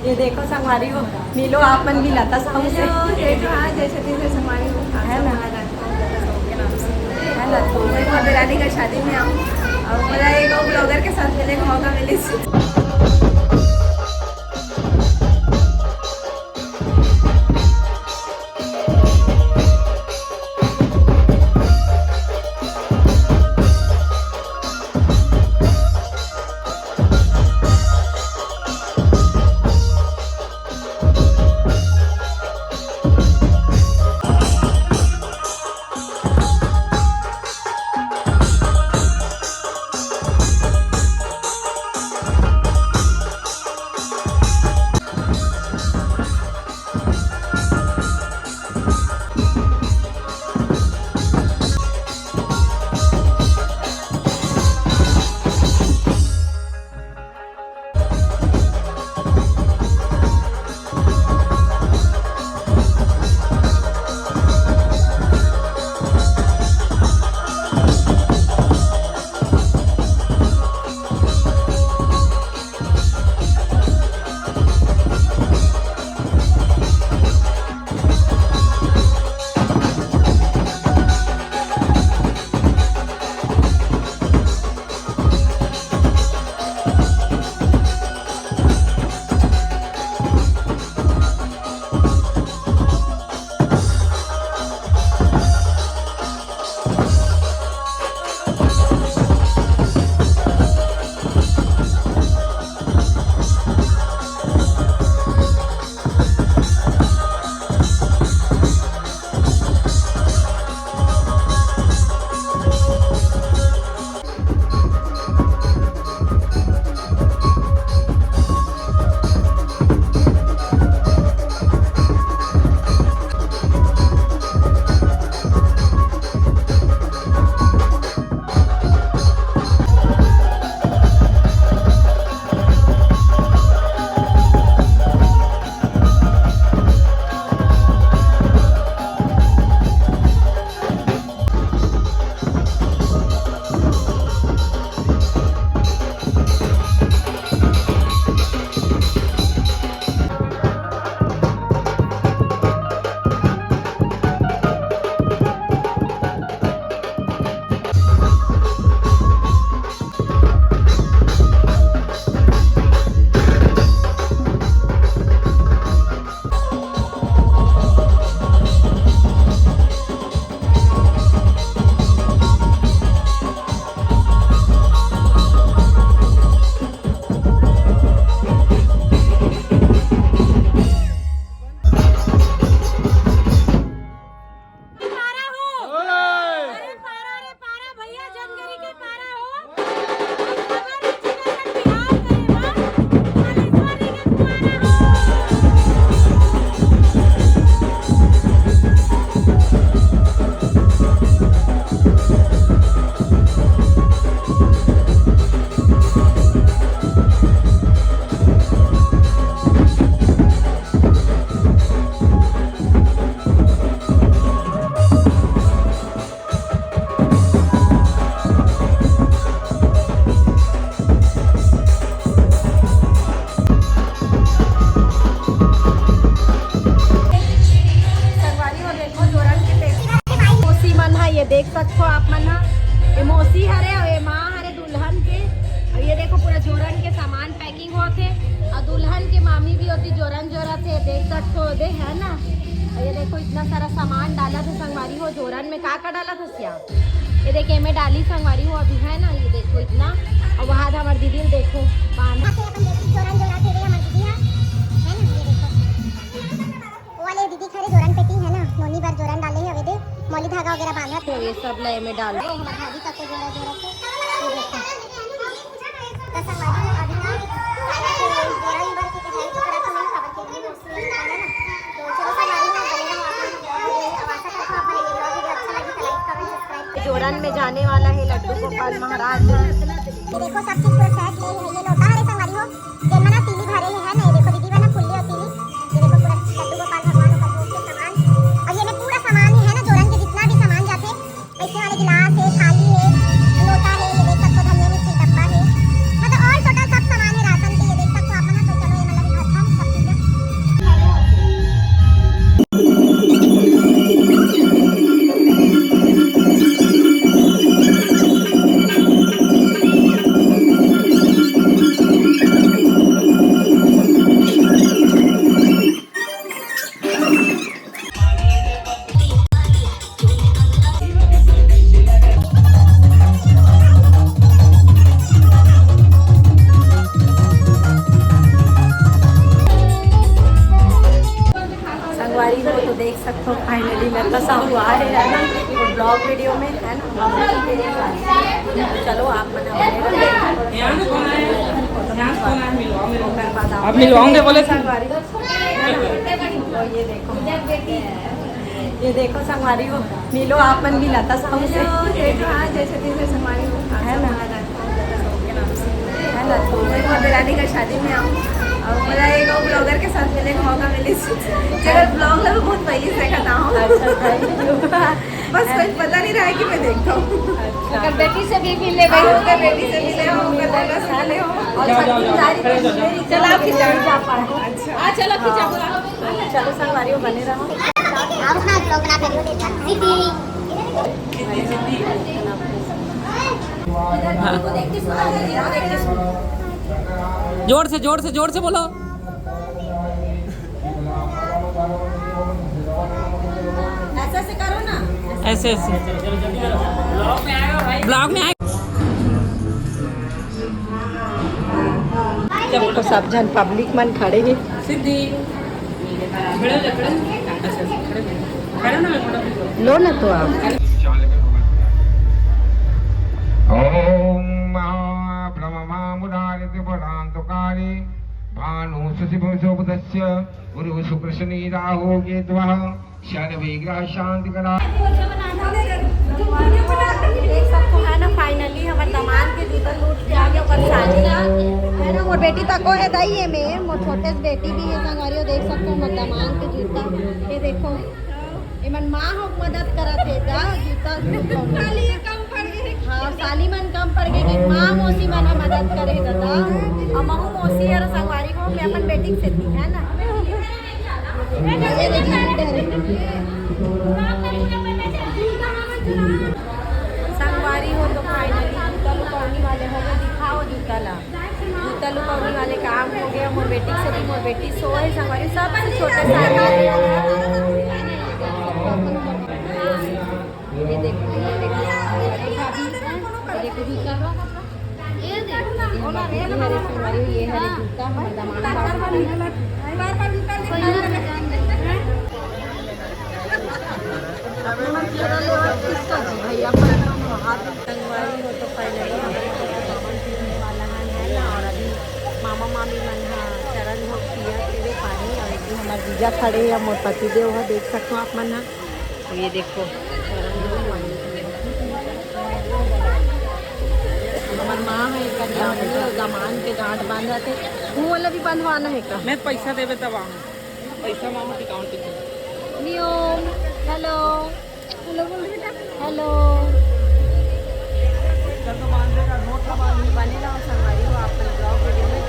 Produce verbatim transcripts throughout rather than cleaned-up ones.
ये देखो संगवारी हो, मिलो आप मन भी लता साहू से। हेलो, जय जोहार, जय छत्तीसगढ़ संगवारी हो। आप है ना? सब हमारा राजकुमार लता साहू के नाम से। है ना? तो मैं मोर देरानी का शादी में आऊँ और मेरा एक और ब्लॉगर के साथ मिले का मौका मिले। पारा हो। अरे पारा, अरे पारा भैया, जमगरी के पारा हो। हमारे जिला का बिहार करे बा, बालेश्वर के कुआरा हो। संगवारी हो, देखो जोरन के टेस्ट। मौसी मन ह, ये देख सकथो आप मन ह, ये मौसी हरे अउ ये माँ हरे दुल्हन के। अउ ये देखो पूरा जोरन के सामान पैकिंग होत हे। अउ दुल्हन के मामी भी ओती जोरन जोरत हे, देख सकथो दे, है ना। अउ ये देखो इतना सारा सामान डालत हे संगवारी हो। जोरन में का का डालत हस या? ये देख, एमे डाली संगवारी हो अभी, है ना, ये देखो इतना। अउ वहाँ हमर दीदी ल देखो, बांधा। यहाँ पे अपन देसी जोरन जोरत हे, हमर दीदी ह, है ना, ये देखो। वो वाले दीदी खड़े जोरन पेटी है ना, नोनी बर जोरन डाले हे, अवे दे, मौली धागा वगैरह बांधत। तो ये सब ला एमे डाल। वो हमर भाभी तक को जोरा जोरा से, ये देखो। तो संगवारी हो, अभी ना, जोरन बर के है, तो करत हमें खबर के लिए है ना। तो चलो संगवारी हो, बने रहो आप लोग, आशा करता हूँ आप लोग ये vlog video अच्छा लगे तो like, comment, subscribe। जोरन में जाने वाला है लड्डू गोपाल महाराज। ये देखो, सब चीज पूरा सेट ले है। ये लोटा हरे संगवारी हो, जेन में ना तीली भरे हे, है ना। ये देखो दीदी बना फुल्ली और तीली। ये देखो पूरा लड्डू गोपाल भगवान का भोग के सामान। और ये में पूरा सामान ही है ना, जोरन के जितना भी सामान जाते, ऐसे वाले गिलास है, थाली है, लोटा है, ये देख सकते हो धनिया मिर्ची डब्बा है, मतलब all total सब सामान है राशन के। ये देख सकते हो आप मन। तो चलो ये मतलब घर हम सब चीज लता साहू आए है ना, vlog video में है ना। चलो, आप बना। आप मिलवाओगे बोले थे। संगवारी हो, है ना? तो ये देखो, ये देखो संगवारी हो, मिलो आप मन भी लता साहू से। देखो, हाँ, जैसे तैसे संगवारी हो, है ना? है ना? तो मैं बिरानी का शादी में आऊँ और बोला, एक और vlogger के साथ मिले, मौका मिले। चलो, vlog ला भी बहुत पहले से देखा था। अच्छा, thank you। बस कुछ पता नहीं रहा है कि मैं देखता हूँ। अच्छा। अगर बेटी से भी मिले भाई, हाँ, अगर बेटी से मिले हो, अगर लगा से मिले हो। और जाओ, जाओ, जाओ। चला खिंचा। अच्छा। हाँ, चला खिंचा। हाँ। चलो संगवारी हो, बने रहो। आप अपना vlog बना कर दीदी। जोर से, जोर से, जोर से बोलो। ऐसे, ऐसे करो ना। ऐसे, ऐसे। Vlog में आए। देखो, सब झन public मन खड़े हे। सिद्धि। लो ना तो आप। ॐ महाब्रह्ममुरारिति परान्तकारि भानु शशिभुजोपदस्य गुरु शुक्र शनि राहु केतवः शनि विग्रह शांति करा। देख सकते हैं ना, finally हमर दामाद के जूता टूट के आ गया, ओकर साली ला, है ना, मोर बेटी तको है दाई, ये में मोर छोटे से बेटी भी है संगवारी हो। देख सकते हो, मोर दामाद के जूता, ये देखो, एमन माँ हो मदद करत हे गा, जूता। हाँ, साली मन कम पड़ गए कि माँ मौसी मन ह मदद करे हे दादा। अउ महू मौसी हर संगवारी हो, मैं अपन बेटी के सेती, है ना? संगवारी हो तो finally जूता लुकौनी वाले हो गए, दिखाओ जूता ला। जूता लुकौनी वाले काम हो गया, मोर बेटी से भी, मोर बेटी सोए संगवारी, सबसे छोटे साली। ये देखो, ये देखो, ये देखो जूता। ये देखो, ये हरे संगवारी, ये हरे जूता, हमर दामाद बाबू। भैया, संगवारी हो तो finally हम लोग के सावन शुरू होने वाला है, है ना? और अभी मामा मामी मन हा चरण धो पिया तेरे पानी, और एक हमारे जीजा खड़े हैं, मोर पति देव है, देख सकते हो आप मन हा। तो ये देखो, चरण धो पानी। हमार माँ है, कन्या दमान के गांठ बांधा थे, वो वाला भी बंधवाना है का? मैं पैसा देवे तब आऊँ। पैसा मांगो, टिकावन टिकावन। नियम, hello। Hello बोल बेटा। Hello। बने रहो संगवारी हो, आप लोग vlog video में।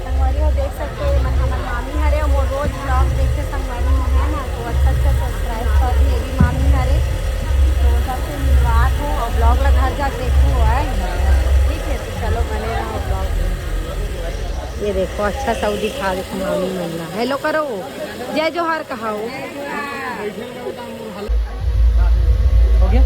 संगवारी हो, देख सकते हो, मन हमर मामी हरे, वो रोज vlog देखे संगवारी हो, है ना, तो अच्छा अच्छा subscribe कर दी, ये भी मामी हरे। तो सबसे मिलवात हो और vlog ला घर जा देखो, है। ठीक है, तो चलो बने रहो vlog में। ये देखो, अच्छा सा वो दिखा दे मामी मन ला। Hello करो, जय जोहार कहाओ। हो गया?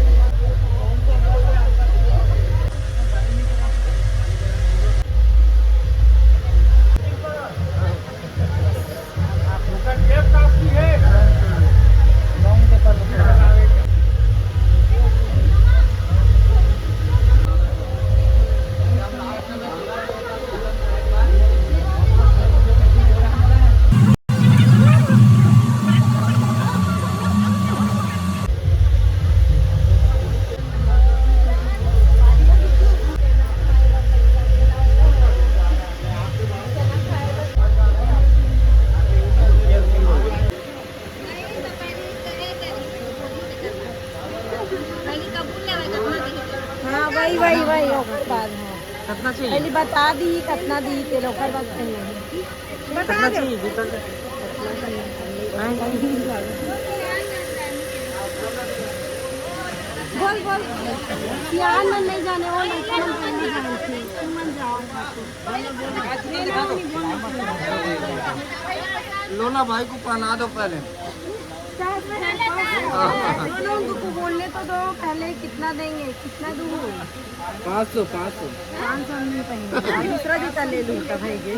हाँ, वही, वही, वही, ओकर बाद, हाँ। कितना चाहिए? पहले बता दी, कितना दी, तेरे ओकर बाद कहीं नहीं। बता कितना दे। चाहिए? जितना चाहिए। बोल, बोल। सियान मन नहीं जाने, वो लड़का मन नहीं जाने थे। तुम मन जाओ। लो ना भाई को पहना दो पहले। दोनों को बोलने तो दो पहले, कितना देंगे, कितना दूँ? पाँच सौ, पाँच सौ। पाँच सौ नहीं पाएंगे, दूसरा जूता ले लूँ तब है ये।